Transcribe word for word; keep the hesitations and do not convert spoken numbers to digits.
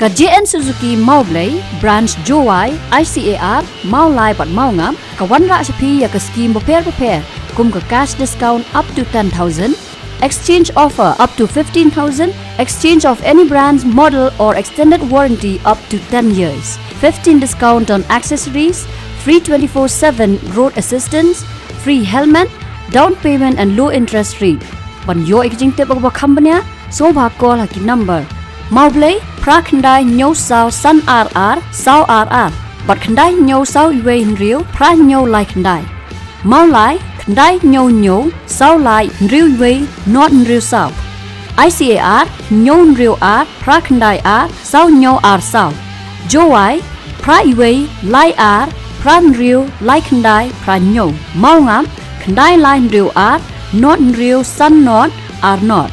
Ka J N Suzuki Mawblei, Branch Jowai, I C A R, Mawlai bad Mawngap, ka wanrah sha phi ïa ka scheme bapher bapher, kum ka cash discount up to ten thousand, exchange offer up to fifteen thousand, exchange of any brand's model or extended warranty up to ten years, fifteen discount on accessories, free twenty-four seven road assistance, free helmet, down payment and low interest rate. Ban ïoh ïa ki jingtip ba kham bniah, sngewbha call ha ki number: Mawblei, phra khyndai hynñiew saw san ar ar saw ar ar, bad khyndai hynñiew saw wei hynriew phra hynñiew lai khyndai. Mawlai, khyndai hynñiew hynñiew saw lai hynriew wei nod hynriew saw. I C A R, hynñiew hynriew ar phra khyndai ar saw hynñiew ar saw. Jowai, phra wei lai ar phra hynriew lai khyndai phra hynñiew. Mawngap, khyndai lai hynriew ar nod hynriew san nod ar nod.